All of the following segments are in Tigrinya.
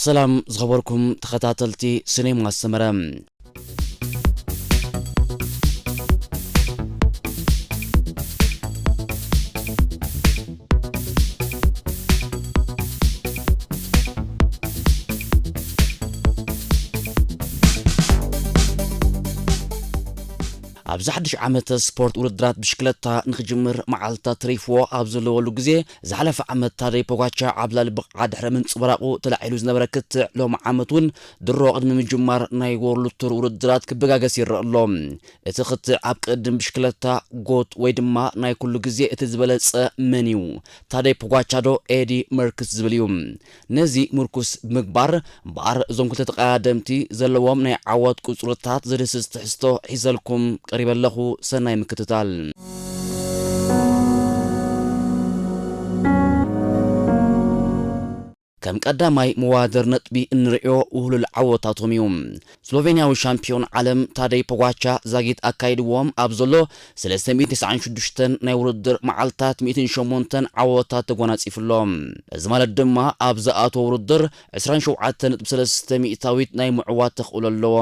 ሰላም ዝኸበርኩም ተኸታተልቲ ሲኔማ ኣሰመረ። ኣብዚ ሓድሽ ዓመት ስፖርት ውድድራት ብሽክለታ ንኽጅምር መዓልታት ተሪፍዎ ኣብ ዘለወሉ ግዜ፣ ዝሓለፈ ዓመት ታደይ ፖጋቻ ዓብላሊ ብቕዓት ድሕሪ ምንጽብራቑ ተላዒሉ ዝነበረ ክትዕ ሎሚ ዓመት እውን ድሮ ቅድሚ ምጅማር ናይ ወርልድ ቱር ውድድራት ክበጋገስ ይረአ ኣሎ። እቲ ክትዕ ኣብ ቅድም ብሽክለታ ጎት ወይ ድማ ናይ ኩሉ ግዜ እቲ ዝበለጸ መን እዩ? ታደይ ፖጋቻ ዶ ኤዲ መርክስ ዝብል እዩ። ነዚ ምርኩስ ብምግባር እምበኣር እዞም ክልተ ተቐዳደምቲ ዘለዎም ናይ ዓወት ቁጽርታት ዘድህስስ ትሕዝቶ ሒዘልኩም ቀሪበ ኣለኹ። ሰናይ ምክትታል። ከም ቀዳማይ መዋደር ነጥቢ እንርእዮ ውህሉል ዓወታቶም እዩ። ስሎቬንያዊ ሻምፒዮን ዓለም ታደይ ፖጋቻ ዛጊት ኣካይድዎም ኣብ ዘሎ ሰለስተ ሚእትን ተስዓን ሽዱሽተን ናይ ውድድር መዓልታት ሚእትን ሸሞንተን ዓወታት ተጎናጺፉ ኣሎ። እዚ ማለት ድማ ኣብ ዝኣተወ ውድድር ዕስራን ሸውዓተን ነጥቢ ሰለስተ ሚእታዊት ናይ ምዕዋት ተኽእሎ ኣለዎ።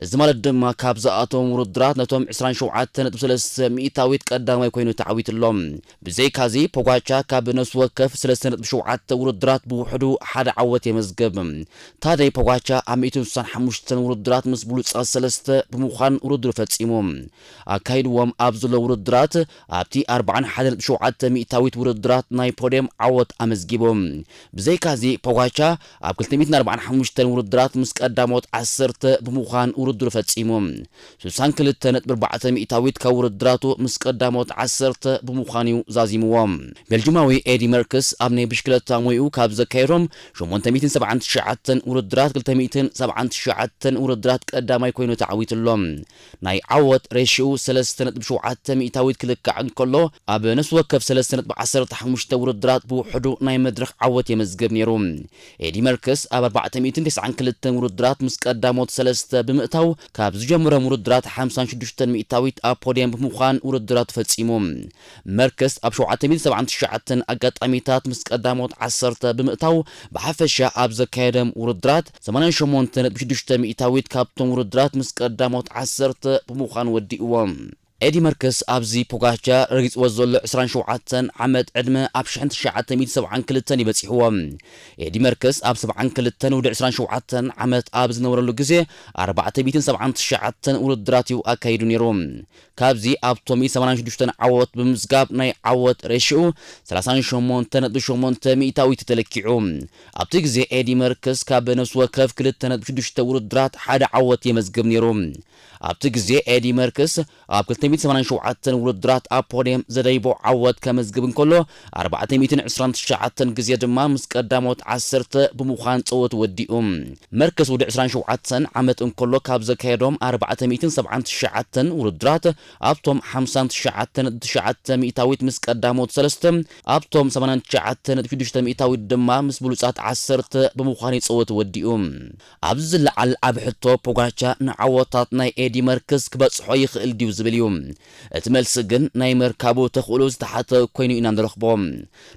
እዚ ማለት ድማ ካብ ዝኣተዎም ውድድራት ነቶም ዕስራን ሸውዓተን ነጥቢ ሰለስተ ሚእታዊት ቀዳማይ ኮይኑ ተዓዊቱ ኣሎ። ብዘይካዚ ፖጋቻ ካብ ነፍሲ ወከፍ ሰለስተ ነጥቢ ሸውዓተ ውድድራት ብውሕዱ ሓደ ዓወት የመዝግብ። ታደይ ፖጋቻ ኣብ ሚእትን ስሳን ሓሙሽተን ውድድራት ምስ ብሉጻት ሰለስተ ብምዃን ውድድሩ ፈጺሙ። ኣካይድዎም ኣብ ዘሎ ውድድራት ኣብቲ ኣርባዓን ሓደን ነጥቢ ሸውዓተ ሚእታዊት ውድድራት ናይ ፖድየም ዓወት ኣመዝጊቡ። ብዘይካዚ ፖጋቻ ኣብ ክልተ ሚእትን ኣርባዓን ሓሙሽተን ውድድራት ምስ ቀዳሞት ዓሰርተ ብምዃን ውድድሩ ፈጺሙ። ስሳን ክልተ ነጥቢ ኣርባዕተ ሚእታዊት ካብ ውድድራቱ ምስ ቀዳሞት ዓሰርተ ብምዃን እዩ ዛዚምዎ። ቤልጅማዊ ኤዲ መርክስ ኣብ ናይ ብሽክለታ ሞይኡ ካብ ዘካየዶም ሸሞንተ ሚእትን ሰብዓን ትሽዓተን ውድድራት ክልተ ሚእትን ሰብዓን ትሽዓተን ውድድራት ቀዳማይ ኮይኑ ተዓዊቱ ኣሎ። ናይ ዓወት ሬሽኡ ሰለስተ ነጥቢ ሸውዓተ ሚእታዊት ክልካዕ እንከሎ፣ ኣብ ነፍሲ ወከፍ ሰለስተ ነጥቢ ዓሰርተ ሓሙሽተ ውድድራት ብውሕዱ ናይ መድረኽ ዓወት የመዝግብ ነይሩ። ኤዲ መርክስ ኣብ ኣርባዕተ ሚእትን ተስዓን ክልተን ውድድራት ምስ ቀዳሞት ሰለስተ ብምእታው፣ ካብ ዝጀመሮም ውድድራት ሓምሳን ሽዱሽተን ሚእታዊት ኣብ ፖድየም ብምዃን ውድድራቱ ፈጺሙ። መርክስ ኣብ ሸውዓተ ሚእትን ሰብዓን ትሽዓተን ኣጋጣሚታት ምስ ቀዳሞት ዓሰርተ ብምእታው፣ ብሓፈሻ ኣብ ዘካየዶም ውድድራት ሰማንያን ሸሞንተ ነጥቢ ሽዱሽተ ሚእታዊት ካብቶም ውድድራት ምስ ቀዳሞት ዓሰርተ ብምዃን ወዲእዎም። ኤዲ መርክስ ኣብዚ ፖጋቻ ረጊጽዎ ዘሎ ዕስራን ሸውዓተን ዓመት ዕድመ ኣብ ሽሕን ትሽዓተ ሚእትን ሰብዓን ክልተን እዩ በጺሕዎ። ኤዲ መርክስ ኣብ ሰብዓን ክልተን ወዲ ዕስራን ሸውዓተን ዓመት ኣብ ዝነበረሉ ግዜ ኣርባዕተ ሚእትን ሰብዓን ትሽዓተን ውድድራት እዩ ኣካይዱ ነይሩ። ካብዚ ኣብ ቶሚ ሰማንያን ሽዱሽተን ዓወት ብምምዝጋብ ናይ ዓወት ሬሽኡ ሰላሳን ሸሞንተ ነጥቢ ሸሞንተ ሚእታዊት ተለኪዑ። ኣብቲ ግዜ ኤዲ መርክስ ካብ ነፍሲ ወከፍ ክልተ ነጥቢ ሽዱሽተ ውድድራት ሓደ ዓወት የመዝግብ ነይሩ። ኣብቲ ግዜ ኤዲ መርክስ ኣብ ክልተ ሚእትን ሰማንያን ሸውዓተን ውድድራት ኣብ ፖድየም ዘደይቦ ዓወት ከመዝግብ እንከሎ፣ ኣርባዕተ ሚእትን ዕስራን ትሽዓተን ግዜ ድማ ምስ ቀዳሞት ዓሰርተ ብምዃን ጸወቱ ወዲኡ። መርክስ ወዲ ዕስራን ሸውዓተን ዓመት እንከሎ ካብ ዘካየዶም ኣርባዕተ ሚእትን ሰብዓን ትሽዓተን ውድድራት፣ ኣብቶም ሓምሳን ትሽዓተን ነጥቢ ትሽዓተ ሚእታዊት ምስ ቀዳሞት ሰለስተ፣ ኣብቶም ሰማንያን ትሽዓተ ነጥቢ ሽዱሽተ ሚእታዊት ድማ ምስ ብሉጻት ዓሰርተ ብምዃን ይጸወት ወዲኡ። ኣብዚ ዝለዓል ዓቢ ሕቶ ፖጋቻ ንዓወታት ናይ ኤዲ መርክስ ክበጽሖ ይኽእል ድዩ ዝብል እዩ። እቲ መልሲ ግን ናይ መርካቡ ተኽእሎ ዝተሓተ ኮይኑ ኢና ንረኽቦ።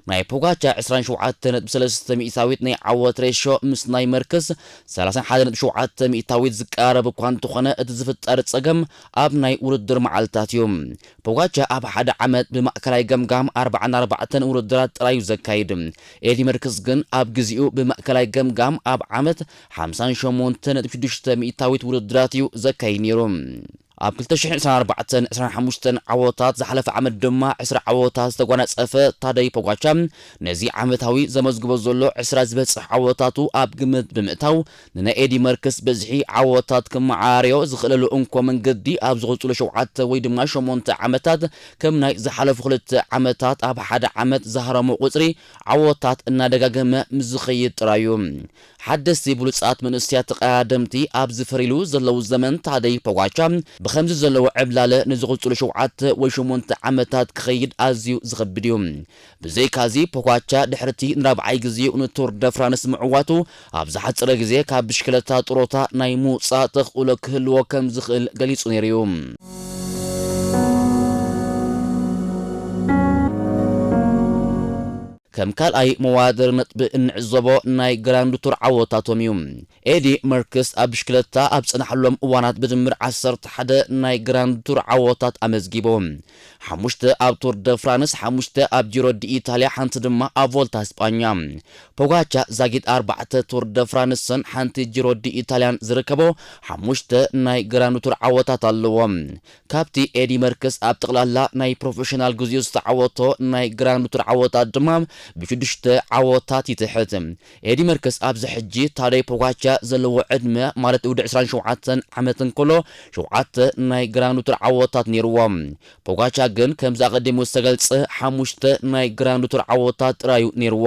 ናይ ፖጋቻ ዕስራን ሸውዓተ ነጥቢ ሰለስተ ሚእታዊት ናይ ዓወት ሬሾ ምስ ናይ መርክስ ሰላሳን ሓደን ነጥቢ ሸውዓተ ሚእታዊት ዝቀራረብ እኳ እንተኾነ፣ እቲ ዝፍጠር ጸገም ኣብ ናይ ውድድር መዓልታት እዩ። ፖጋቻ ኣብ ሓደ ዓመት ብማእከላይ ገምጋም ኣርባዓን ኣርባዕተን ውድድራት ጥራይ እዩ ዘካይድ። ኤዲ መርክስ ግን ኣብ ግዜኡ ብማእከላይ ገምጋም ኣብ ዓመት ሓምሳን ሸሞንተ ነጥቢ ሽዱሽተ ሚእታዊት ውድድራት እዩ ዘካይድ ነይሩ። ኣብ ክልተ ሽሕን ዕስራን ኣርባዕተን ዕስራን ሓሙሽተን ዓወታት፣ ዝሓለፈ ዓመት ድማ ዕስራ ዓወታት ዝተጓናጸፈ ታደይ ፖጋቻ፣ ነዚ ዓመታዊ ዘመዝግቦ ዘሎ ዕስራ ዝበጽሕ ዓወታቱ ኣብ ግምት ብምእታው፣ ንናይ ኤዲ መርክስ ብዝሒ ዓወታት ክመዓራረዮ ዝኽእለሉ እንኮ መንገዲ ኣብ ዝቕጽሉ ሸውዓተ ወይ ድማ ሸሞንተ ዓመታት፣ ከም ናይ ዝሓለፉ ክልተ ዓመታት ኣብ ሓደ ዓመት ዝሃረሞ ቁጽሪ ዓወታት እናደጋገመ ምስ ዝኸይድ ጥራይ እዩ። ሓደስቲ ብሉጻት መንእሰያት ተቐዳደምቲ ኣብ ዝፈርይሉ ዘለዉ ዘመን፣ ታደይ ፖጋቻ ብኸምዚ ዘለዎ ዕብላለ ንዝቕጽሉ ሸውዓተ ወይ ሸሞንተ ዓመታት ክኸይድ ኣዝዩ ዝኸብድ እዩ። ብዘይካዚ፣ ፖጋቻ ድሕርቲ ንራብዓይ ግዜኡ ንቱር ደ ፍራንስ ምዕዋቱ፣ ኣብ ዝሓጸረ ግዜ ካብ ብሽክለታ ጥሮታ ናይ ምውጻእ ተኽእሎ ክህልዎ ከም ዝኽእል ገሊጹ ነይሩ እዩ። ከም ካልኣይ መዋደር ነጥቢ እንዕዘቦ ናይ ግራንድ ቱር ዓወታቶም እዩ። ኤዲ መርክስ ኣብ ብሽክለታ ኣብ ጸናሕሎም እዋናት ብድምር ዓሰርተ ሓደ ናይ ግራንድ ቱር ዓወታት ኣመዝጊቡ። ሓሙሽተ ኣብ ቱር ደ ፍራንስ፣ ሓሙሽተ ኣብ ጂሮ ዲ ኢታልያ፣ ሓንቲ ድማ ኣብ ቮልታ ስጳኛ። ፖጋቻ ዛጊት ኣርባዕተ ቱር ደ ፍራንስን ሓንቲ ጂሮ ዲ ኢታልያን ዝርከቦ ሓሙሽተ ናይ ግራንድ ቱር ዓወታት ኣለዎ። ካብቲ ኤዲ መርክስ ኣብ ጠቕላላ ናይ ፕሮፌሽናል ግዜኡ ዝተዓወቶ ናይ ግራንድ ቱር ዓወታት ድማ ብሽዱሽተ ዓወታት ይትሕት። ኤዲ መርክስ ኣብዚ ሕጂ ታደይ ፖጋቻ ዘለዎ ዕድመ ማለት ወዲ ዕስራን ሸውዓተን ዓመት እንከሎ ሸውዓተ ናይ ግራንድ ቱር ዓወታት ነይርዎ። ፖጋቻ ግን ከምዚ ኣቐዲሙ ዝተገልጸ ሓሙሽተ ናይ ግራንድ ቱር ዓወታት ጥራዩ ነይርዎ።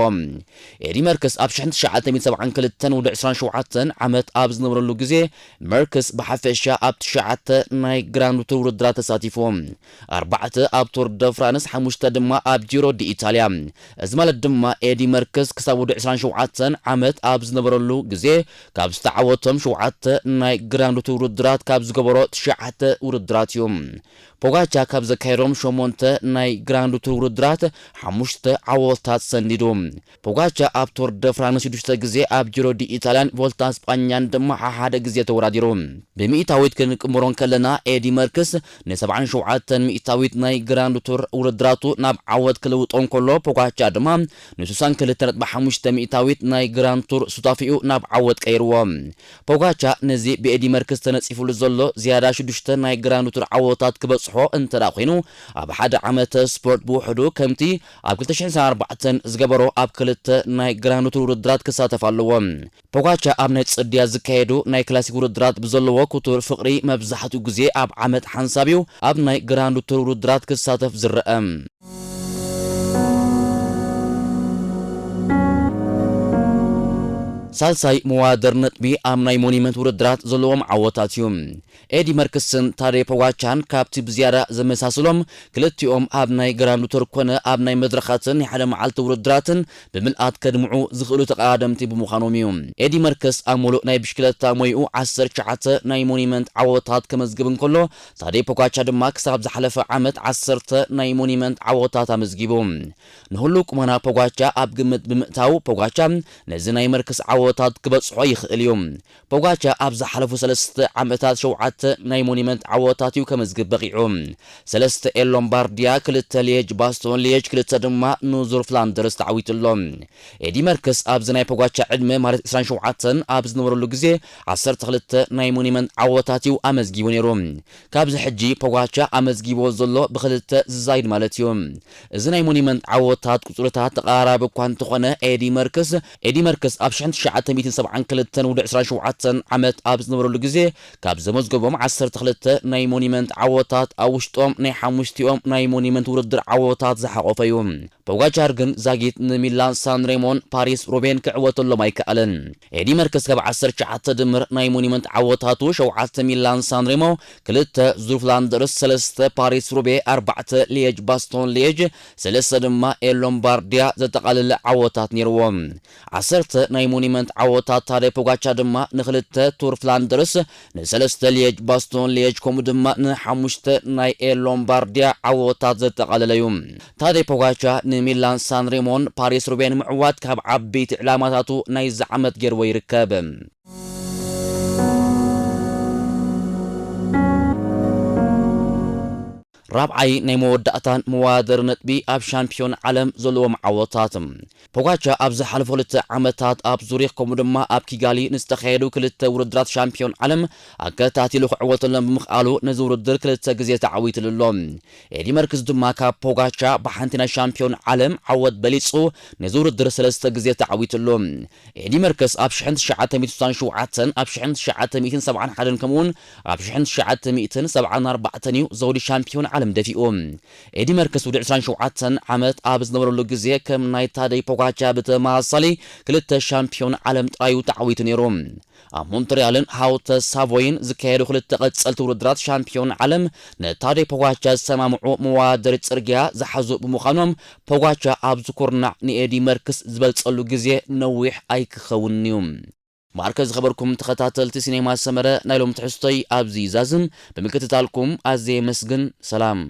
ኤዲ መርክስ ኣብ ሽሕን ትሽዓተ ሚእትን ሰብዓን ክልተን ወዲ ዕስራን ሸውዓተን ዓመት ኣብ ዝነበረሉ ግዜ መርክስ ብሓፈሻ ኣብ ትሽዓተ ናይ ግራንድ ቱር ውድድራት ተሳቲፉ። ኣርባዕተ ኣብ ቱር ደ ፍራንስ፣ ሓሙሽተ ድማ ኣብ ጂሮ ዲ ኢታልያ። እዚ ማለት ድማ ኤዲ መርክስ ክሳብ ወዲ ዕስራን ሸውዓተን ዓመት ኣብ ዝነበረሉ ግዜ ካብ ዝተዓወቶም ሸውዓተ ናይ ግራንድ ቱር ውድድራት ካብ ዝገበሮ ትሽዓተ ውድድራት እዩ። ፖጋቻ ካብ ዘካየዶም ሸሞንተ ናይ ግራንድ ቱር ውድድራት ሓሙሽተ ዓወታት ሰኒዱ። ፖጋቻ ኣብ ቱር ደ ፍራንስ ሽዱሽተ ግዜ፣ ኣብ ጂሮ ዲ ኢታልያን ቮልታ ስጳኛን ድማ ሓሓደ ግዜ ተወዳዲሩ። ብሚእታዊት ክንቅምሮ እንከለና ኤዲ መርክስ ንሰብዓን ሸውዓተን ሚእታዊት ናይ ግራንድ ቱር ውድድራቱ ናብ ዓወት ክልውጦ እንከሎ ፖጋቻ ድማ ንስሳን ክልተ ነጥቢ ሓሙሽተ ሚእታዊት ናይ ግራንድ ቱር ሱታፊኡ ናብ ዓወት ቀይርዎ። ፖጋቻ ነዚ ብኤዲ መርክስ ተነጺፉሉ ዘሎ ዝያዳ ሽዱሽተ ናይ ግራንድ ቱር ዓወታት ክበጽሖ እንተ ደኣ ኮይኑ ኣብ ሓደ ዓመተ ስፖርት ብውሕዱ ከምቲ ኣብ ክልተ ሽሕን ኣርባዕተን ዝገበሮ ኣብ ክልተ ናይ ግራንድ ቱር ውድድራት ክሳተፍ ኣለዎ። ፖጋቻ ኣብ ናይ ጽድያ ዝካየዱ ናይ ክላሲክ ውድድራት ብዘለዎ ክቱር ፍቕሪ መብዛሕትኡ ግዜ ኣብ ዓመት ሓንሳብ እዩ ኣብ ናይ ግራንድ ቱር ውድድራት ክሳተፍ ዝረአ። ሳልሳይ መዋደር ነጥቢ ኣብ ናይ ሞኒመንት ውድድራት ዘለዎም ዓወታት እዩ። ኤዲ መርክስን ታዴ ፖጋቻን ካብቲ ብዝያዳ ዘመሳስሎም ክልቲኦም ኣብ ናይ ግራንድ ቱር ኮነ ኣብ ናይ መድረኻትን ናይ ሓደ መዓልቲ ውድድራትን ብምልኣት ከድምዑ ዝኽእሉ ተቐዳደምቲ ብምዃኖም እዩ። ኤዲ መርክስ ኣብ ሙሉእ ናይ ብሽክለታ ሞይኡ ዓሰርተ ትሽዓተ ናይ ሞኒመንት ዓወታት ከመዝግብ እንከሎ፣ ታዴ ፖጋቻ ድማ ክሳብ ዝሓለፈ ዓመት ዓሰርተ ናይ ሞኒመንት ዓወታት ኣመዝጊቡ። ንህሉው ቁመና ፖጋቻ ኣብ ግምት ብምእታው፣ ፖጋቻ ነዚ ናይ መርክስ ዓወታት ክበጽሖ ይኽእል እዩ። ፖጋቻ ኣብ ዝሓለፉ ሰለስተ ዓመታት ሸውዓተ ናይ ሞኒመንት ዓወታት እዩ ከመዝግብ በቒዑ። ሰለስተ ኤል ሎምባርዲያ፣ ክልተ ሊየጅ ባስቶን ሊየጅ፣ ክልተ ድማ ኑዙር ፍላንደርስ ተዓዊቱ ኣሎ። ኤዲ መርክስ ኣብዚ ናይ ፖጋቻ ዕድመ ማለት ዕስራን ሸውዓተን ኣብ ዝነበረሉ ግዜ ዓሰርተ ክልተ ናይ ሞኒመንት ዓወታት እዩ ኣመዝጊቡ ነይሩ። ካብዚ ሕጂ ፖጋቻ ኣመዝጊብዎ ዘሎ ብክልተ ዝዛይድ ማለት እዩ። እዚ ናይ ሞኒመንት ዓወታት ቁጽርታት ተቐራራቢ እኳ እንተኾነ፣ ኤዲ መርክስ ኤዲ መርክስ ኣብ ሽሕን ትሽዓተ ሚእትን ሰብዓን ክልተን ወዲ ዕስራን ሸውዓተን ዓመት ኣብ ዝነበረሉ ግዜ ካብ ዘመዝገቦም ዓሰርተ ክልተ ናይ ሞኒመንት ዓወታት ኣብ ውሽጦም ናይ ሓሙሽቲኦም ናይ ሞኒመንት ውድድር ዓወታት ዝሓቖፈ እዩ። ፖጋቻር ግን ዛጊት ንሚላን ሳን ሬሞን ፓሪስ ሩቤን ክዕወተሎም ኣይከኣለን። ኤዲ መርክስ ካብ ዓሰርተ ትሽዓተ ድምር ናይ ሞኒመንት ዓወታቱ ሸውዓተ ሚላን ሳን ሬሞ፣ ክልተ ዙር ፍላንደርስ፣ ሰለስተ ፓሪስ ሩቤ፣ ኣርባዕተ ሊየጅ ባስቶን ሊየጅ፣ ሰለስተ ድማ ኤል ሎምባርዲያ ዘጠቓለለ ዓወታት ነይርዎ። ዓሰርተ ናይ ሞኒመንት ዓወታት ታዴ ፖጋቻ ድማ ንክልተ ቱር ፍላንደርስ፣ ንሰለስተ ሊየጅ ባስቶን ሊየጅ፣ ከምኡ ድማ ንሓሙሽተ ናይ ኤል ሎምባርዲያ ዓወታት ዘጠቓለለ እዩ። ታዴ ፖጋቻ ንሚላን ሳን ሬሞን ፓሪስ ሩቤን ምዕዋት ካብ ዓበይቲ ዕላማታቱ ናይዚ ዓመት ገይርዎ ይርከብ። ራብዓይ ናይ መወዳእታን መዋደር ነጥቢ ኣብ ሻምፒዮን ዓለም ዘለዎም ዓወታት። ፖጋቻ ኣብ ዝሓለፉ ክልተ ዓመታት ኣብ ዙሪክ ከምኡ ድማ ኣብ ኪጋሊ ንዝተኻየዱ ክልተ ውድድራት ሻምፒዮን ዓለም ኣከታቲሉ ክዕወተሎም ብምኽኣሉ ነዚ ውድድር ክልተ ግዜ ተዓዊትሉ ኣሎ። ኤዲ መርክስ ድማ ካብ ፖጋቻ ብሓንቲ ናይ ሻምፒዮን ዓለም ዓወት በሊጹ ነዚ ውድድር ሰለስተ ግዜ ተዓዊትሉ። ኤዲ መርክስ ኣብ ሽሕን ትሽዓተ ሚእትን ስሳን ሸውዓተን፣ ኣብ ሽሕን ትሽዓተ ሚእትን ሰብዓን ሓደን ከምኡውን ኣብ ሽሕን ትሽዓተ ሚእትን ሰብዓን ኣርባዕተን እዩ ዘውዲ ሻምፒዮን ዓለም ደፊኡ። ኤዲ መርክስ ወዲ ዕስራን ሸውዓተን ዓመት ኣብ ዝነበረሉ ግዜ ከም ናይ ታደይ ፖጋቻ ብተመሳሳሊ ክልተ ሻምፒዮን ዓለም ጥራዩ ተዓዊቱ ነይሩ። ኣብ ሞንትሪያልን ሃውተ ሳቮይን ዝካየዱ ክልተ ቀጸልቲ ውድድራት ሻምፒዮን ዓለም ንታደይ ፖጋቻ ዝሰማምዑ መዋደሪ ጽርግያ ዝሓዙ ብምዃኖም፣ ፖጋቻ ኣብዚ ኩርናዕ ንኤዲ መርክስ ዝበልጸሉ ግዜ ነዊሕ ኣይክኸውንን እዩ። ማርከ ዝኸበርኩም ተኸታተልቲ ሲኔማ ሰመረ፣ ናይ ሎም ትሕዝቶይ ኣብዚ ይዛዝም። ብምክትታልኩም ኣዝየ የመስግን። ሰላም።